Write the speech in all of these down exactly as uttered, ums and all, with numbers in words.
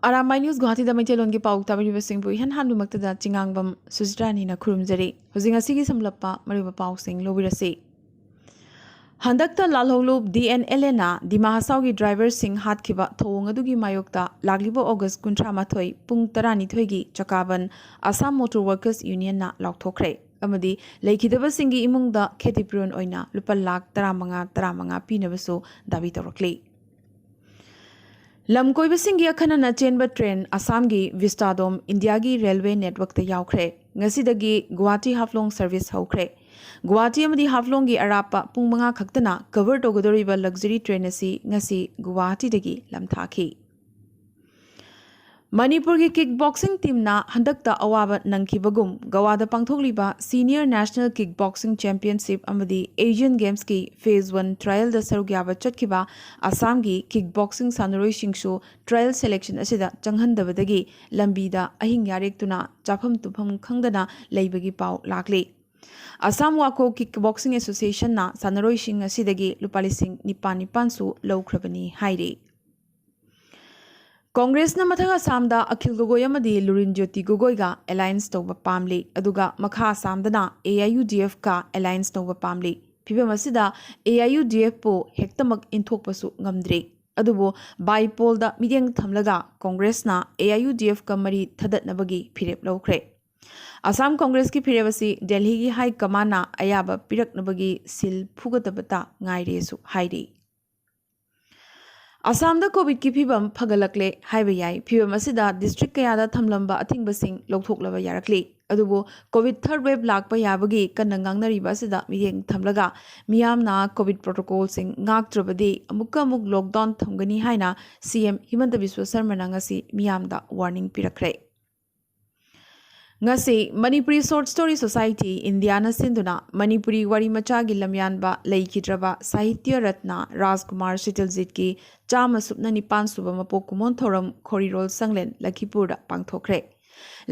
Arambai news ꯒꯨꯋꯥꯍꯥꯇꯤꯗ ꯃꯩꯇꯩꯂꯣꯟꯒꯤ ꯄꯥꯎ ꯇꯥꯕꯤꯔꯤꯕꯁꯤꯡꯕꯨ ꯏꯍꯥꯟ ꯍꯥꯟꯕꯃꯛꯇꯗ ꯆꯤꯉꯥꯡꯕꯝ ꯁꯨꯖꯤꯇꯥꯅꯤꯅ ꯈꯨꯔꯨꯝꯖꯔꯤ꯫ ꯍꯧꯖꯤꯛ ꯉꯁꯤꯒꯤ ꯁꯝꯂꯞꯄ ꯃꯔꯨꯑꯣꯏꯕ ꯄꯥꯎꯁꯤꯡ ꯂꯧꯕꯤꯔꯁꯤ꯫ ꯍꯟꯗꯛꯇ ꯂꯥꯜꯍꯧꯂꯨꯞ ꯗꯤ ꯑꯦꯟ ꯑꯦꯜ ꯑꯦꯅ ꯗꯤꯃꯥ ꯍꯁꯥꯎꯒꯤ ꯗ꯭ꯔꯥꯏꯚꯔꯁꯤꯡ ꯍꯥꯠꯈꯤꯕ ꯊꯧꯑꯣꯡ ꯑꯗꯨꯒꯤ ꯃꯥꯌꯣꯛꯇ ꯂꯥꯛꯂꯤꯕ ꯑꯣꯒꯁ ꯀꯨꯟꯊ꯭ꯔꯥ ꯃꯥꯊꯣꯏ ꯄꯨꯡ ꯇꯔꯥꯅꯤꯊꯣꯏꯒꯤ ꯆꯀꯥꯕꯟ ꯑꯁꯥꯝ ꯃꯣꯇꯣꯔ ꯋꯥꯔꯀꯔꯁ ꯌꯨꯅꯤꯌꯟꯅ ꯂꯥꯎꯊꯣꯛꯈ꯭ꯔꯦ ꯑꯃꯗꯤ ꯂꯩꯈꯤꯗꯕꯁꯤꯡꯒꯤ ꯏꯃꯨꯡꯗ ꯈꯦꯇꯤꯄꯨꯔꯣꯟ ꯑꯣꯏꯅ ꯂꯨꯄꯥ ꯂꯥꯈ ꯇꯔꯥꯃꯉꯥ, ꯇꯔꯥꯃꯉꯥ ꯄꯤꯅꯕꯁꯨ ꯗꯥꯕꯤ ꯇꯧꯔꯛꯂꯤ꯫ ꯂꯝ ꯀꯣꯏꯕꯁꯤꯡꯒꯤ ꯑꯈꯟꯅꯅ ꯆꯦꯟꯕ ꯇ꯭ꯔꯦꯟ ꯑꯁꯥꯝꯒꯤ ꯚꯤꯁꯇꯥꯗꯣꯝ ꯏꯟꯗꯤꯌꯥꯒꯤ ꯔꯦꯜꯋꯦ ꯅꯦꯠꯋꯔꯛꯇ ꯌꯥꯎꯈ꯭ꯔꯦ꯫ ꯉꯁꯤꯗꯒꯤ ꯒꯨꯋꯥꯍꯥꯇꯤ ꯍꯥꯐꯂꯣꯡ ꯁꯔꯚꯤꯁ ꯍꯧꯈ꯭ꯔꯦ꯫ ꯒꯨꯋꯥꯍꯥꯇꯤ ꯑꯃꯗꯤ ꯍꯥꯐꯂꯣꯡꯒꯤ ꯑꯔꯥꯞꯄ ꯄꯨꯡ ꯃꯉꯥ ꯈꯛꯇꯅ ꯀꯚꯔ ꯇꯧꯒꯗꯧꯔꯤꯕ ꯂꯛꯖꯔꯤ ꯇ꯭ꯔꯦꯟ ꯑꯁꯤ ꯉꯁꯤ ꯒꯨꯋꯥꯍꯥꯇꯤꯗꯒꯤ ꯂꯝꯊꯥꯈꯤ꯫ ꯃꯅꯤꯄꯨꯔꯒꯤ ꯀꯤꯛ ꯕꯣꯛꯁꯤꯡ ꯇꯤꯝꯅ ꯍꯟꯗꯛꯇ ꯑꯋꯥꯕ ꯅꯪꯈꯤꯕꯒꯨꯝ, ꯒꯋꯥꯗ ꯄꯥꯡꯊꯣꯛꯂꯤꯕ ꯁꯤꯅꯤꯌꯔ ꯅꯦꯁꯅꯦꯜ ꯀꯤꯛ ꯕꯣꯛꯁꯤꯡ ꯆꯦꯝꯄꯤꯌꯟꯁꯤꯞ ꯑꯃꯗꯤ ꯑꯦꯁꯤꯌꯟ ꯒꯦꯝꯁꯀꯤ ꯐꯦꯖ ꯋꯥꯟ ꯇ꯭ꯔꯥꯌꯦꯜꯗ ꯁꯔꯨꯛ ꯌꯥꯕ ꯆꯠꯈꯤꯕ ꯑꯁꯥꯝꯒꯤ ꯀꯤꯛ ꯕꯣꯛꯁꯤꯡ ꯁꯥꯟꯅꯔꯣꯏꯁꯤꯡꯁꯨ ꯇ꯭ꯔꯥꯌꯦꯜ ꯁꯦꯂꯦꯛꯁꯟ ꯑꯁꯤꯗ ꯆꯪꯍꯟꯗꯕꯗꯒꯤ ꯂꯝꯕꯤꯗ ꯑꯍꯤꯡ ꯌꯥꯔꯦꯛꯇꯨꯅ ꯆꯥꯐꯝ ꯇꯨꯝꯐꯝ ꯈꯪꯗꯅ ꯂꯩꯕꯒꯤ ꯄꯥꯎ ꯂꯥꯛꯂꯤ꯫ ꯑꯁꯥꯝ ꯋꯥꯈꯣ ꯀꯤꯛ ꯕꯣꯛꯁꯤꯡ ꯑꯦꯁꯣꯁꯤꯌꯦꯁꯟꯅ ꯁꯥꯟꯅꯔꯣꯏꯁꯤꯡ ꯑꯁꯤꯗꯒꯤ ꯂꯨꯄꯥ ꯂꯤꯁꯤꯡ ꯅꯤꯄꯥꯟ ꯅꯤꯄꯥꯟꯁꯨ ꯂꯧꯈ꯭ꯔꯕꯅꯤ ꯍꯥꯏꯔꯤ꯫ ꯀꯣꯡꯒ꯭ꯔꯦꯁꯅ ꯃꯊꯪ ꯑꯁꯥꯝꯗ ꯑꯈꯤꯜ ꯒꯣꯒꯣꯏ ꯑꯃꯗꯤ ꯂꯨꯔꯤꯟ ꯖꯣꯇꯤ ꯒꯣꯒꯣꯏꯒ ꯑꯦꯂꯥꯏꯟꯁ ꯇꯧꯕ ꯄꯥꯝꯂꯤ, ꯑꯗꯨꯒ ꯃꯈꯥ ꯑꯁꯥꯝꯗꯅ A I U D ꯑꯦꯐꯀ alliance ꯇꯧꯕ ꯄꯥꯝꯂꯤ꯫ ꯐꯤꯚꯝ ꯑꯁꯤꯗ ꯑꯦ ꯑꯥꯏ ꯌꯨ ꯗꯤ ꯑꯦꯐꯄꯨ ꯍꯦꯛꯇꯃꯛ ꯏꯟꯊꯣꯛꯄꯁꯨ ꯉꯝꯗ꯭ꯔꯤ꯫ ꯑꯗꯨꯕꯨ ꯕꯥꯏ ꯄꯣꯜꯗ ꯃꯤꯠꯌꯦꯡ ꯊꯝꯂꯒ ꯀꯣꯡꯒ꯭ꯔꯦꯁꯅ ꯑꯦ ꯑꯥꯏ ꯌꯨ ꯗꯤ ꯑꯦꯐꯀ ꯃꯔꯤ ꯊꯗꯠꯅꯕꯒꯤ ꯐꯤꯔꯦꯞ ꯂꯧꯈ꯭ꯔꯦ꯫ ꯑꯁꯥꯝ ꯀꯣꯡꯒ꯭ꯔꯦꯁꯀꯤ ꯐꯤꯔꯦꯞ ꯑꯁꯤ ꯗꯦꯜꯍꯤꯒꯤ ꯍꯥꯏ ꯀꯃꯥꯟꯅ ꯑꯌꯥꯕ ꯄꯤꯔꯛꯅꯕꯒꯤ ꯁꯤꯜ ꯐꯨꯒꯗꯕꯇ ꯉꯥꯏꯔꯦꯁꯨ ꯍꯥꯏꯔꯤ꯫ ꯑꯁꯥꯝꯗ ꯀꯣꯚꯤꯗꯀꯤ ꯐꯤꯚꯝ ꯐꯒꯠꯂꯛꯂꯦ ꯍꯥꯏꯕ ꯌꯥꯏ꯫ ꯐꯤꯚꯝ ꯑꯁꯤꯗ ꯗꯤꯁꯇ꯭ꯔꯤꯛ ꯀꯌꯥꯗ ꯊꯝꯂꯝꯕ ꯑꯊꯤꯡꯕꯁꯤꯡ ꯂꯧꯊꯣꯛꯂꯕ ꯌꯥꯔꯛꯂꯤ꯫ ꯑꯗꯨꯕꯨ ꯀꯣꯚꯤꯗ ꯊꯔꯗ ꯋꯦꯕ ꯂꯥꯛꯄ ꯌꯥꯕꯒꯤ ꯀꯟꯅ ꯉꯥꯡꯅꯔꯤꯕ ꯑꯁꯤꯗ ꯃꯤꯠꯌꯦꯡ ꯊꯝꯂꯒ ꯃꯤꯌꯥꯝꯅ ꯀꯣꯚꯤꯗ ꯄ꯭ꯔꯣꯇꯣꯀꯣꯜꯁꯤꯡ ꯉꯥꯛꯇ꯭ꯔꯕꯗꯤ ꯑꯃꯨꯛꯀ ꯑꯃꯨꯛ ꯂꯣꯛꯗꯥꯎꯟ ꯊꯝꯒꯅꯤ ꯍꯥꯏꯅ ꯁꯤ ꯑꯦꯝ ꯍꯤꯃꯟꯇ ꯕꯤꯁ꯭ꯋ ꯁꯔꯃꯅ ꯉꯁꯤ ꯃꯤꯌꯥꯝꯗ ꯋꯥꯔꯅꯤꯡ ꯄꯤꯔꯛꯈ꯭ꯔꯦ꯫ ꯉꯁꯤ ꯃꯅꯤꯄꯨꯔꯤ ꯁꯣꯔꯠ ꯁ꯭ꯇꯣꯔꯤ ꯁꯣꯁꯥꯏꯇꯤ ꯏꯟꯗꯤꯌꯥꯅ ꯁꯤꯟꯗꯨꯅ ꯃꯅꯤꯄꯨꯔꯤ ꯋꯥꯔꯤ ꯃꯆꯥꯒꯤ ꯂꯝꯌꯥꯟꯕ ꯂꯩꯈꯤꯗ꯭ꯔꯕ ꯁꯥꯍꯤꯇ꯭ꯌ ꯔꯠꯅ ꯔꯥꯖꯀꯨꯃꯥꯔ ꯁꯤꯇꯜꯖꯤꯠꯀꯤ ꯆꯥꯝꯃ ꯁꯨꯞꯅ ꯅꯤꯄꯥꯟ ꯁꯨꯕ ꯃꯄꯣꯛ ꯀꯨꯝꯑꯣꯟ ꯊꯧꯔꯝ ꯈꯣꯔꯤꯔꯣꯜ ꯁꯪꯂꯦꯟ ꯂꯈꯤꯄꯨꯔꯗ ꯄꯥꯡꯊꯣꯛꯈ꯭ꯔꯦ꯫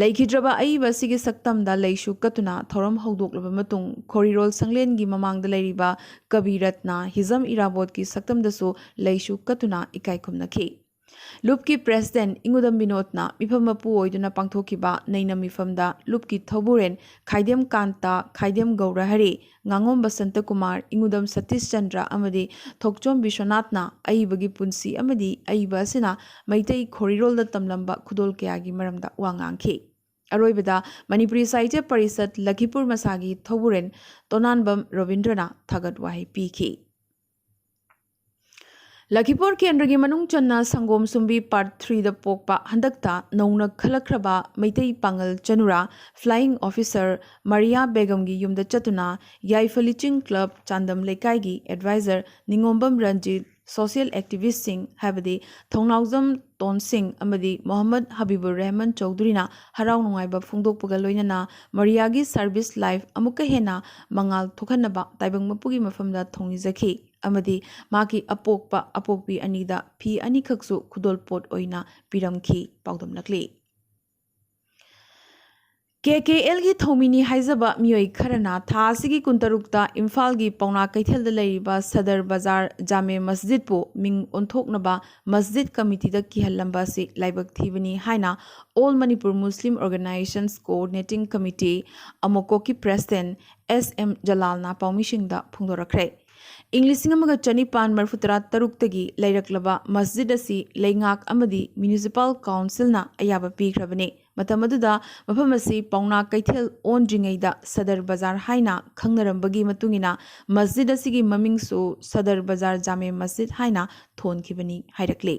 ꯂꯩꯈꯤꯗ꯭ꯔꯕ ꯑꯏꯕ ꯑꯁꯤꯒꯤ ꯁꯛꯇꯝꯗ ꯂꯩꯁꯨ ꯀꯠꯇꯨꯅ ꯊꯧꯔꯝ ꯍꯧꯗꯣꯛꯂꯕ ꯃꯇꯨꯡ ꯈꯣꯔꯤꯔꯣꯜ ꯁꯪꯂꯦꯟꯒꯤ ꯃꯃꯥꯡꯗ ꯂꯩꯔꯤꯕ ꯀꯕꯤ ꯔꯠꯅ ꯍꯤꯖꯝ ꯏꯔꯥꯕꯣꯠꯀꯤ ꯁꯛꯇꯝꯗꯁꯨ ꯂꯩꯁꯨ ꯀꯠꯇꯨꯅ ꯏꯀꯥꯏ ꯈꯨꯝꯅꯈꯤ꯫ ꯂꯨꯞꯀꯤ ꯄ꯭ꯔꯦꯁꯤꯗꯦꯟꯠ ꯏꯉꯨꯗꯝ ꯕꯤꯅꯣꯗꯅ ꯃꯤꯐꯝ ꯃꯄꯨ ꯑꯣꯏꯗꯨꯅ ꯄꯥꯡꯊꯣꯛꯈꯤꯕ ꯅꯩꯅ ꯃꯤꯐꯝꯗ ꯂꯨꯞꯀꯤ ꯊꯧꯕꯨꯔꯦꯟ ꯈꯥꯏꯗꯦꯝ ꯀꯥꯟꯇ, ꯈꯥꯏꯗꯦꯝ ꯒꯧꯔꯍꯔꯤ, ꯉꯥꯉꯣꯝ ꯕꯁꯟꯇꯀꯨꯃꯥꯔ, ꯏꯉꯨꯗꯝ ꯁꯇꯤꯁ ꯆꯟꯗ꯭ꯔ ꯑꯃꯗꯤ ꯊꯣꯛꯆꯣꯝ ꯕꯤꯁ꯭ꯋꯅꯥꯊꯅ ꯑꯏꯕꯒꯤ ꯄꯨꯟꯁꯤ ꯑꯃꯗꯤ ꯑꯏꯕ ꯑꯁꯤꯅ ꯃꯩꯇꯩ ꯈꯣꯔꯤꯔꯣꯜꯗ ꯇꯝꯂꯝꯕ ꯈꯨꯗꯣꯜ ꯀꯌꯥꯒꯤ ꯃꯔꯝꯗ ꯋꯥ ꯉꯥꯡꯈꯤ꯫ ꯑꯔꯣꯏꯕꯗ ꯃꯅꯤꯄꯨꯔꯤ ꯁꯥꯍꯤꯇ꯭ꯌ ꯄꯔꯤꯁꯠ ꯂꯈꯤꯄꯨꯔ ꯃꯁꯥꯒꯤ ꯊꯧꯕꯨꯔꯦꯟ ꯇꯣꯅꯥꯟꯕꯝ ꯔꯣꯕꯤꯟꯗ꯭ꯔꯅ ꯊꯥꯒꯠ ꯋꯥꯍꯩ ꯄꯤꯈꯤ꯫ ꯂꯈꯤꯄꯨꯔ ꯀꯦꯟꯗ꯭ꯔꯒꯤ ꯃꯅꯨꯡ ꯆꯟꯅ ꯁꯪꯒꯣꯝ ꯁꯨꯝꯕꯤ ꯄꯥꯔꯠ ꯊ꯭ꯔꯤꯗ ꯄꯣꯛꯄ ꯍꯟꯗꯛꯇ ꯅꯧꯅ ꯈꯜꯂꯛꯈ꯭ꯔꯕ ꯃꯩꯇꯩ ꯄꯥꯉꯜ ꯆꯅꯨꯔꯥ ꯐ꯭ꯂꯥꯏꯌꯤꯡ ꯑꯣꯐꯤꯁꯔ ꯃꯔꯤꯌꯥ ꯕꯦꯒꯝꯒꯤ ꯌꯨꯝꯗ ꯆꯠꯇꯨꯅ ꯌꯥꯏꯐ ꯂꯤꯆꯤꯡ ꯀ꯭ꯂꯕ ꯆꯥꯟꯗꯝ ꯂꯩꯀꯥꯏꯒꯤ ꯑꯦꯗꯚꯥꯏꯖꯔ ꯅꯤꯉꯣꯝꯕꯝ ꯔꯟꯖꯤꯠ, ꯁꯣꯁꯤꯌꯦꯜ ꯑꯦꯛꯇꯤꯚꯤꯁꯁꯤꯡ ꯍꯥꯏꯕꯗꯤ ꯊꯧꯅꯥꯎꯖꯝ ꯇꯣꯟꯁꯤꯡ ꯑꯃꯗꯤ ꯃꯣꯍꯝꯃꯗ ꯍꯕꯤꯕꯨꯔ ꯔꯦꯍꯃꯟ ꯆꯧꯙꯨꯔꯤꯅ ꯍꯔꯥꯎ ꯅꯨꯡꯉꯥꯏꯕ ꯐꯣꯡꯗꯣꯛꯄꯒ ꯂꯣꯏꯅꯅ ꯃꯔꯤꯌꯥꯒꯤ ꯁꯔꯚꯤꯁ ꯂꯥꯏꯐ ꯑꯃꯨꯛꯀ ꯍꯦꯟꯅ ꯃꯉꯥꯜ ꯊꯣꯛꯍꯟꯅꯕ ꯇꯥꯏꯕꯪ ꯃꯄꯨꯒꯤ ꯃꯐꯝꯗ ꯊꯧꯅꯤꯖꯈꯤ ꯑꯃꯗꯤ ꯃꯍꯥꯛꯀꯤ ꯑꯄꯣꯛꯄ ꯑꯄꯣꯛꯄꯤ ꯑꯅꯤꯗ ꯐꯤ ꯑꯅꯤꯈꯛꯁꯨ ꯈꯨꯗꯣꯜꯄꯣꯠ ꯑꯣꯏꯅ ꯄꯤꯔꯝꯈꯤ꯫ ꯄꯥꯎꯗꯝꯂꯛꯂꯤ꯫ ꯀꯦ ꯀꯦ ꯑꯦꯜꯒꯤ ꯊꯧꯃꯤꯅꯤ ꯍꯥꯏꯖꯕ ꯃꯤꯑꯣꯏ ꯈꯔꯅ ꯊꯥ ꯑꯁꯤꯒꯤ ꯀꯨꯟꯇꯔꯨꯛꯇ ꯏꯝꯐꯥꯜꯒꯤ ꯄꯥꯎꯅꯥ ꯀꯩꯊꯦꯜꯗ ꯂꯩꯔꯤꯕ ꯁꯗꯔ ꯕꯖꯥꯔ ꯖꯥꯃꯦ ꯃꯁꯖꯤꯗꯄꯨ ꯃꯤꯡ ꯑꯣꯟꯊꯣꯛꯅꯕ ꯃꯁꯖꯤꯗ ꯀꯃꯤꯇꯤꯗ ꯀꯤꯍꯜꯂꯝꯕ ꯑꯁꯤ ꯂꯥꯏꯕꯛ ꯊꯤꯕꯅꯤ ꯍꯥꯏꯅ All Manipur Muslim Organizations Coordinating Committee, ꯑꯃꯣꯀꯣꯀꯤ ꯄ꯭ꯔꯦꯁꯤꯗꯦꯟꯠ ꯑꯦꯁ ꯑꯦꯝ ꯖꯂꯥꯜꯅ ꯄꯥꯎꯃꯤꯁꯤꯡꯗ ꯐꯣꯡꯗꯣꯔꯛꯈ꯭ꯔꯦ꯫ ꯏꯪ ꯂꯤꯁꯤꯡ ꯑꯃꯒ ꯆꯅꯤꯄꯥꯟ ꯃꯔꯤꯐꯨ ꯇꯔꯥ ꯇꯔꯨꯛꯇꯒꯤ ꯂꯩꯔꯛꯂꯕ ꯃꯁꯖꯤꯗ ꯑꯁꯤ ꯂꯩꯉꯥꯛ ꯑꯃꯗꯤ ꯃ꯭ꯌꯨꯅꯤꯁꯤꯄꯥꯜ ꯀꯥꯎꯟꯁꯤꯜꯅ ꯑꯌꯥꯕ ꯄꯤꯈ꯭ꯔꯕꯅꯤ꯫ ꯃꯇꯝ ꯑꯗꯨꯗ ꯃꯐꯝ ꯑꯁꯤ ꯄꯥꯎꯅꯥ ꯀꯩꯊꯦꯜ ꯑꯣꯟꯗ꯭ꯔꯤꯉꯩꯗ ꯁꯗꯔ ꯕꯖꯥꯔ ꯍꯥꯏꯅ ꯈꯪꯅꯔꯝꯕꯒꯤ ꯃꯇꯨꯡ ꯏꯟꯅ ꯃꯁꯖꯤꯗ ꯑꯁꯤꯒꯤ ꯃꯃꯤꯡꯁꯨ ꯁꯗꯔ ꯕꯖꯥꯔ ꯖꯥꯃꯦ ꯃꯁꯖꯤꯗ ꯍꯥꯏꯅ ꯊꯣꯟꯈꯤꯕꯅꯤ ꯍꯥꯏꯔꯛꯂꯤ꯫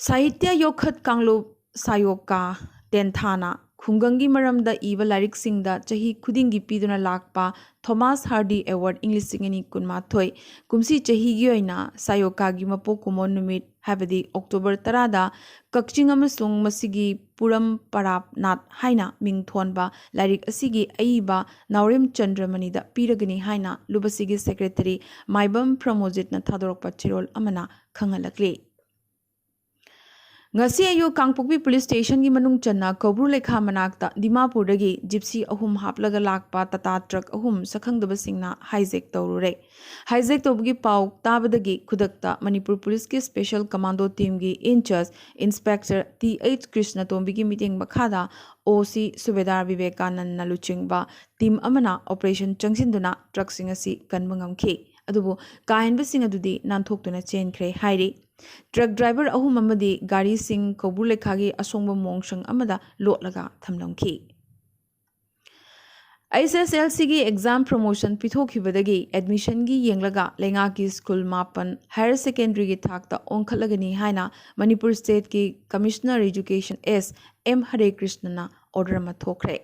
ꯁꯥꯍꯤꯇ꯭ꯌ ꯌꯣꯛꯈꯠ ꯀꯥꯡꯂꯨꯞ ꯁꯥꯌꯣꯀꯥ ꯇꯦꯟꯊꯥꯅ ꯈꯨꯡꯒꯪꯒꯤ ꯃꯔꯝꯗ ꯏꯕ ꯂꯥꯏꯔꯤꯛꯁꯤꯡꯗ ꯆꯍꯤ ꯈꯨꯗꯤꯡꯒꯤ ꯄꯤꯗꯨꯅ ꯂꯥꯛꯄ ꯊꯣꯃꯥꯁ ꯍꯥꯔꯗꯤ ꯑꯦꯋꯥꯔꯗ ꯏꯪ ꯂꯤꯁꯤꯡ ꯑꯅꯤ ꯀꯨꯟꯃꯥꯊꯣꯏ ꯀꯨꯝꯁꯤ ꯆꯍꯤꯒꯤ ꯑꯣꯏꯅ ꯁꯥꯌꯣꯀꯥꯒꯤ ꯃꯄꯣꯛ ꯀꯨꯝꯑꯣꯟ ꯅꯨꯃꯤꯠ ꯍꯥꯏꯕꯗꯤ ꯑꯣꯛꯇꯣꯕꯔ ꯇꯔꯥꯗ ꯀꯛꯆꯤꯡ ꯑꯃꯁꯨꯡ ꯃꯁꯤꯒꯤ ꯄꯨꯔꯝ ꯄꯔꯥꯞꯅꯥꯊ ꯍꯥꯏꯅ ꯃꯤꯡ ꯊꯣꯟꯕ ꯂꯥꯏꯔꯤꯛ ꯑꯁꯤꯒꯤ ꯑꯏꯕ ꯅꯥꯎꯔꯦꯝ ꯆꯟꯗ꯭ꯔꯃꯅꯤꯗ ꯄꯤꯔꯒꯅꯤ ꯍꯥꯏꯅ ꯂꯨꯞ ꯑꯁꯤꯒꯤ ꯁꯦꯀ꯭ꯔꯦꯇꯔꯤ ꯃꯥꯏꯕꯝ ꯄ꯭ꯔꯃꯣꯖꯤꯠꯅ ꯊꯥꯗꯣꯔꯛꯄ ꯆꯦꯔꯣꯜ ꯑꯃꯅ ꯈꯪꯍꯜꯂꯛꯂꯤ꯫ ꯉꯁꯤ ꯑꯌꯨꯛ ꯀꯥꯡꯄꯣꯛꯄꯤ ꯄꯨꯂꯤꯁ ꯁ꯭ꯇꯦꯁꯟꯒꯤ ꯃꯅꯨꯡ ꯆꯟꯅ ꯀꯧꯕ꯭ꯔꯨ ꯂꯩꯈꯥ ꯃꯅꯥꯛꯇ ꯗꯤꯃꯥꯄꯨꯔꯗꯒꯤ ꯖꯤꯞꯁꯤ ꯑꯍꯨꯝ ꯍꯥꯞꯂꯒ ꯂꯥꯛꯄ ꯇꯥꯇꯥ ꯇ꯭ꯔꯛ ꯑꯍꯨꯝ ꯁꯛꯈꯪꯗꯕꯁꯤꯡꯅ ꯍꯥꯏꯖꯦꯛ ꯇꯧꯔꯨꯔꯦ꯫ ꯍꯥꯏꯖꯦꯛ ꯇꯧꯕꯒꯤ ꯄꯥꯎ ꯇꯥꯕꯗꯒꯤ ꯈꯨꯗꯛꯇ ꯃꯅꯤꯄꯨꯔ ꯄꯨꯂꯤꯁꯀꯤ ꯁ꯭ꯄꯦꯁꯦꯜ ꯀꯃꯥꯟꯗꯣ ꯇꯤꯝꯒꯤ ꯏꯟꯆꯥꯔꯖ ꯏꯟꯁꯄꯦꯛꯇꯔ ꯇꯤ ꯑꯩꯆ ꯀ꯭ꯔꯤꯁꯅꯇꯣꯝꯕꯤꯒꯤ ꯃꯤꯠꯌꯦꯡ ꯃꯈꯥꯗ ꯑꯣ ꯁꯤ ꯁꯨꯕꯦꯗꯥꯔ ꯕꯤꯕꯦꯀꯥꯅꯟꯗꯅ ꯂꯨꯆꯤꯡꯕ ꯇꯤꯝ ꯑꯃꯅ ꯑꯣꯄꯔꯦꯁꯟ ꯆꯪꯁꯤꯟꯗꯨꯅ ꯇ꯭ꯔꯛꯁꯤꯡ ꯑꯁꯤ ꯀꯟꯕ ꯉꯝꯈꯤ꯫ ꯑꯗꯨꯕꯨ ꯀꯥꯍꯦꯟꯕꯁꯤꯡ ꯑꯗꯨꯗꯤ ꯅꯥꯟꯊꯣꯛꯇꯨꯅ ꯆꯦꯟꯈ꯭ꯔꯦ ꯍꯥꯏꯔꯤ꯫ ꯇ꯭ꯔꯛ ꯗ꯭ꯔꯥꯏꯚꯔ ꯑꯍꯨꯝ ꯑꯃꯗꯤ ꯒꯥꯔꯤꯁꯤꯡ ꯀꯧꯕ꯭ꯔꯨ ꯂꯩꯈꯥꯒꯤ ꯑꯁꯣꯡꯕ ꯃꯣꯡꯁꯪ ꯑꯃꯗ ꯂꯣꯠꯂꯒ ꯊꯝꯂꯝꯈꯤ꯫ ꯑꯩꯆ ꯑꯦꯁ ꯑꯦꯜ ꯁꯤꯒꯤ ꯑꯦꯛꯖꯥꯝ ꯄ꯭ꯔꯣꯃꯣꯁꯟ ꯄꯤꯊꯣꯛꯈꯤꯕꯗꯒꯤ ꯑꯦꯗꯃꯤꯁꯟꯒꯤ ꯌꯦꯡꯂꯒ ꯂꯩꯉꯥꯛꯀꯤ ꯁ꯭ꯀꯨꯜ ꯃꯥꯄꯟ ꯍꯥꯌꯔ ꯁꯦꯀꯦꯟꯗꯔꯤꯒꯤ ꯊꯥꯛꯇ ꯑꯣꯟꯈꯠꯂꯒꯅꯤ ꯍꯥꯏꯅ ꯃꯅꯤꯄꯨꯔ ꯁ꯭ꯇꯦꯠꯀꯤ ꯀꯃꯤꯁꯅꯔ ꯑꯦꯖꯨꯀꯦꯁꯟ ꯑꯦꯁ ꯑꯦꯝ ꯍꯔꯦ ꯀ꯭ꯔꯤꯁꯅꯅ ꯑꯣꯔꯗꯔ ꯑꯃ ꯊꯣꯛꯈ꯭ꯔꯦ꯫